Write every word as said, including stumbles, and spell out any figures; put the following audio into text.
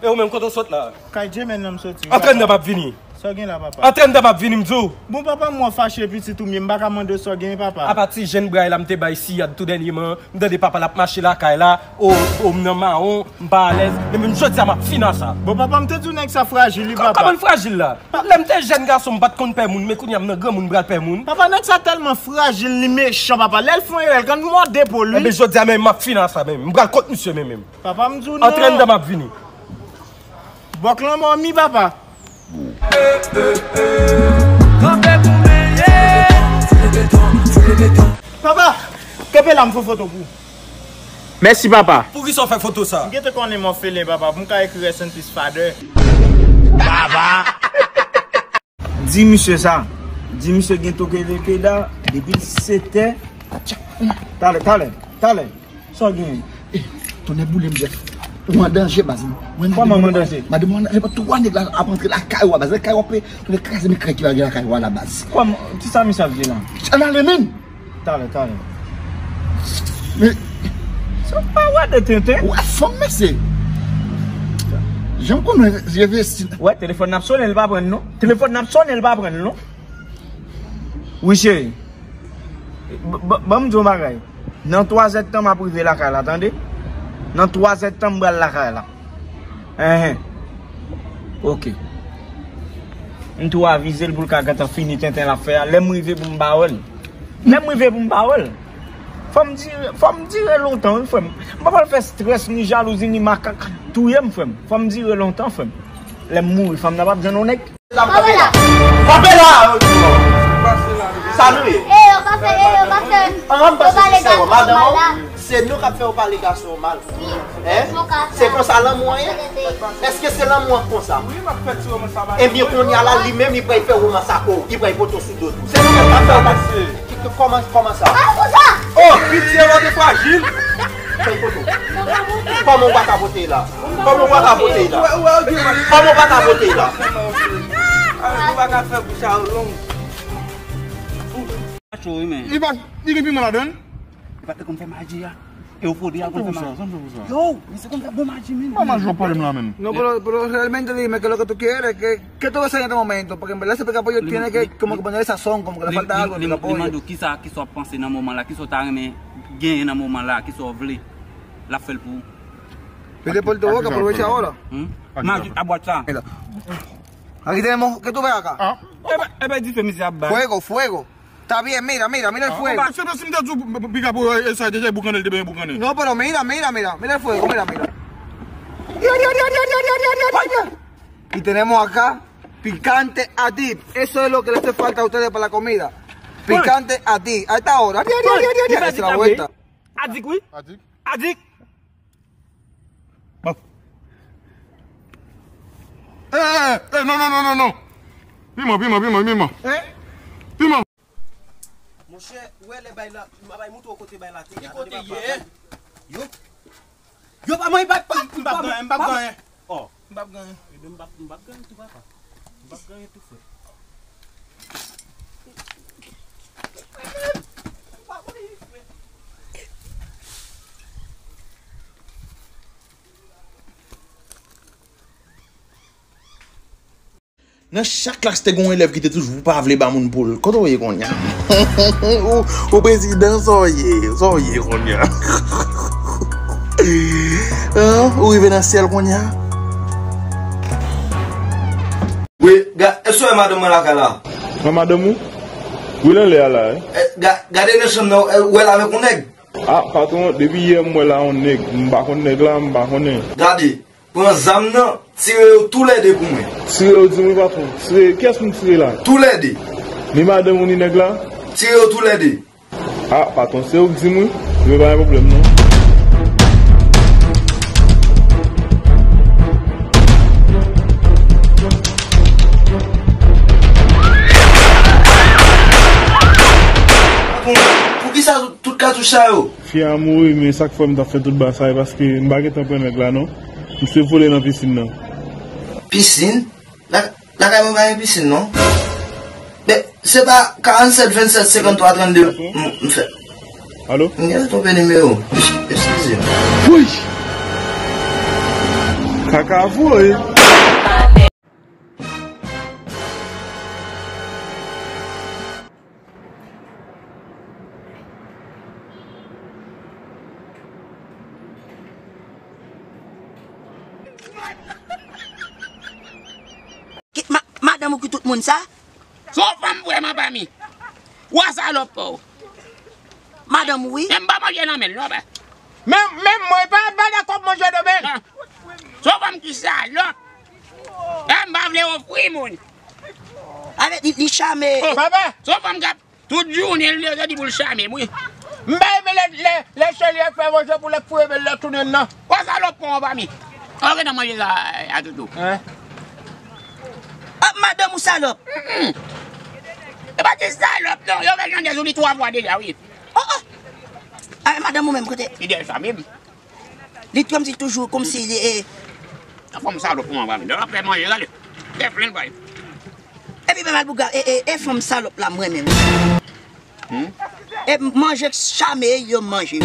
E ou menm, kote w sot la? Kay Jemèn nan m soti. Antre anndan, m ap vini. Sa w gen la, papa? Antre anndan, m ap vini, m di w. Bon, papa, m wè w fache pitit ou m ye, m pa ka mande w sa w genyen, papa. Apa ti jenn bra la m te bay siyad tou dènyèman, m tande papa l ap mache lakay la, o, o, m nan mawon, m pa alèz, men menm jodi a m ap fin a sa. Bon, papa, m te di w nèg sa frajil, wi, papa. Kòman l frajil la? Lè m te jèn gason, m pa t konn pè moun, men kounye a m nan granmoun, m pral pè moun. Papa, nèg sa tèlman frajil, li mechan, papa. Lè l fè yon erè, l konn mòde po l, wi. Enben, jodi a menm, m ap fin a sa menm. M pral kont misye menm, menm. Papa, m di w non. Antre anndan, m ap vini. Bòk lanmò mi, papa. Kanpe pou mele. Papa, kanpe la, m fè foto pou ou. Mèsi, papa. Poukisa w fè foto sa? M gentan konnen m òfelen, papa, pou m ka ekri rest in peace, father. Baba. Di misye sa. Di misye gen toke de keda depi sèt è. Talè, talè, talè. Sa w genyen? Eh, tonnè boule m, Jeff. Ou an danje, baz. Kòman m an danje? Madanm ou an danje, pa twa nèg la ap antre lakay ou a, baz. Lakay ou a pe, tonnè kraze men krèk ki pa gen lakay ou a la, baz. Kòman? Kisa misye ap di la? Ann ale menm. Talè, talè. Men sa pa wè de tenten. Wè fanm, mesye. Jan m konnen je vesti. Wè, telefòn nan ap sonnen, li pa pran non. Telefòn nan ap sonnen, li pa pran non. Wi, cheri. B-, b-, ban m di w yon bagay. Nan twazè tan, m ap rive lakay la, tande? Nan twazè tan, m pral lakay la. Enhen. Ok. M tou avize l pou l ka gentan fini tenten l ap fè a. Lè m rive pou m pa wè l. Lè m rive pou m pa wè l. Fò m dire, fò m dire lontan, wi, frè m. M pa pral fè strès, ni jalouzi, ni makak touye m, frè m. Fò m dire lontan, frè m. Lè m mouri, fanm nan p ap jwenn yon nèg. Kanpe la! Kanpe la! Sa nou ye? E yo kanpe, e yo kanpe. An, m panse se sèman madanm an, se nou k ap fè yo pale gason mal. Hein? Se konsa lanmou an ye? Èske se lanmou an k konsa? Ebyen, kounye a la, li menm, li pral fè womans ak ou. Li pral pote w sou do tou. Se li menm k ap fè w pase. Ki, ki, kòman, kòman sa? Oh, pitye, lòt e frajil. Fè foto. Kòman w pa ka pote la? Kòman w pa ka pote la? Kòman w pa ka pote la? Ou pa ka fè bouch a ou long. Li pa, li gen piman ladann? Li pa te konn fè maji a. E yo fode a konn fè maji. Yo, misye konn fè bon maji, men. Mwen maji w pale m la, men. No, pero, pero realmente dime qué es lo que tú quieres, qué, qué tú deseas en este momento, porque en verdad ese pica pollo tiene que, como que poner el sazón, como que le falta algo al pica pollo. Li mande w kisa, kisa w ap panse nan moman la, kisa w ta renmen genyen nan moman la, kisa w vle, l ap fè l pou ou. Pide por tu boca, aprovecha ahora. Hmm? Maji a bwat sa. Mira. Aquí tenemos, ¿qué tú ves acá? Ah. Ebe, ebe, dife misye ap bay. Fuego, fuego. Está bien, mira, mira, mira el fuego. Se pa si m te di w piga pou e sa deja boukannen, l te byen boukannen. No, pero mira, mira, mira, mira el fuego, mira, mira. Y tenemos acá picante a ti. Eso es lo que le hace falta a ustedes para la comida. Picante a ti. A esta hora. Esa es la vuelta. Adik, wi. Adik. Adik. Bon. Eh, eh, eh, non, non, non, non, non. Piman, piman, piman, piman. Hein? Piman. Monchè, ou wè lè bay la, m ap bay moutre w kote bay la te ye. Ki kote ye? Yo. Yo pa mwen, pa, pa, m p ap ganyen, m p ap ganyen. Oh. M p ap ganyen. Ebyen, m p ap, m p ap ganyen tou, papa. M p ap ganyen tou, frè. Nan chak klas, te gen yon elèv ki te toujou pa vle ba moun pou l. Kote w ye kounye a? Ou, ou prezidan, sa w ye? Sa w ye kounye a? Hein? Ou rive nan syèl kounye a? Wi, ga-, èske w wè madanm mwen lakay la? Nan madanm ou? Wi, l anlè a la, wi. Eh, ga-, gade nan chanm nan, eh, ou wè l avèk yon nèg? Ah, patwon, depi yè m wè l a yon nèg. M pa konn nèg la, m pa konnen. Gade. Pran zam nan, tire yo toulède pou mwen. Tire yo, di mwen, patwon. Tire, kiyès moun tire la? Toulède. Ni madanm ou, ni nèg la? Tire yo toulède. Ah, patwon, se ou k di mwen. Men pa gen pwoblèm, non. Patwon, poukisa tout, tout katouch sa yo? Fi a mouri, men sa k fè m t ap fè tout bagay sa, e paske m pa gentan pran nèg la, non. Misye vole nan pisin nan. Pisin? La, lakay mwen pa gen pisin, non. Men, se pa karannsèt vennsèt senkanntwa trannde m, m fè. Alo? M gentan twonpe nimewo. Eskize m. Woy! Kaka voye. Ki, ma, madanm ou ki tout moun sa? Se yon fanm vrèman pa mi. Wa salòp pa w. Madanm ou wi. Men m pa manje nan men l non, ba. Men, men mwen pa, pa dakò manje nan men l. Se yon fanm ki salòp. E m pa vle ofri moun. Avè li, li chame. Oh, papa. Se yon fanm k ap tout jounen li di pou l chame m wi. M pa renmen lè, lè, lè cheri ap fè manje pou l ap foure men l nan tounen nan. Wa salòp pa w pa mi. Ou gen nan manje sa a toutou. Hein? Ap madanm ou salòp. Mm-mm. E pa ti salòp non, yo fè jan de sou li twa fwa deja wi. Oh oh. Avè madanm ou menm kote? Li dèyè chame m. Li kòmsi toujou kòmsi li e. Fanm salòp mwen pa mi. Lè w ap fè manje gade. Tèt plen bay. Epi pa mal bouga e, e, e fanm salòp la mwen menm. Hmm? E manje chame yo manje.